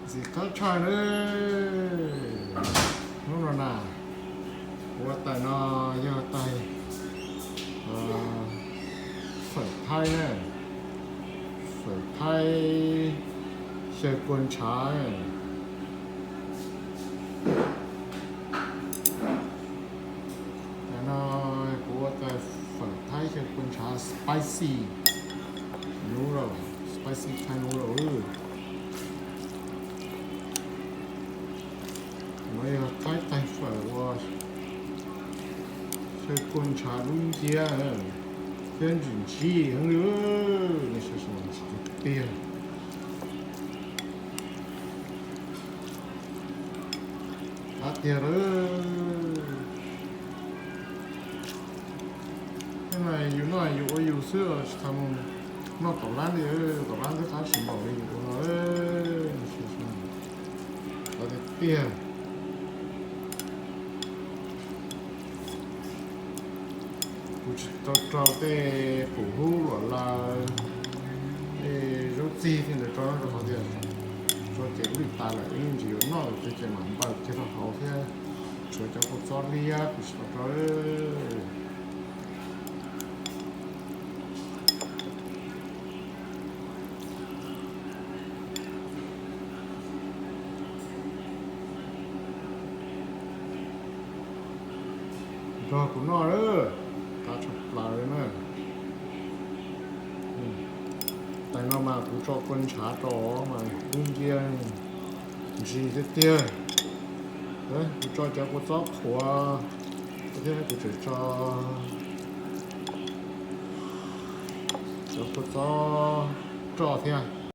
Txiv qab tshaj na, hnub no na, kuv ua tais no yog tais fawm thaib na, fawm thaib xyaw kua ntshav. Tais no kuv ua tais fawm thaib xyaw kua ntshav spicy, nub rau, spicy thaib nub rau. No yog qaib tais fawm uas xyaw kua ntshav dub nciab thiab ntsim ntsib heev li, ntsim tiag tiag lawm. Yus noj yus ua yus xwb, tsis tas mus noj tom lab li, tom lab twb qab tsis npaum li yus ua no. Qab tiag tiag. Kuv tsis tau rau tej pum hub luam laws, tej zaub txig tej ntawd rau, rau qhov tias tso ces lwj tas lawm, ib ntsis yuav noj ces mam npaws kiag rau hauv thiab. Tshuav cov kua txob liab kuv tsis tau rau. Nrog kuv noj, qab tshaj plaws na. Tais no mas kuv tso kua ntshav rau mas dub nciab ntsim tiag tiag. Kuv tso cov kua txob qhuav thiab kuv tseem tso cov kua txob roj thiab.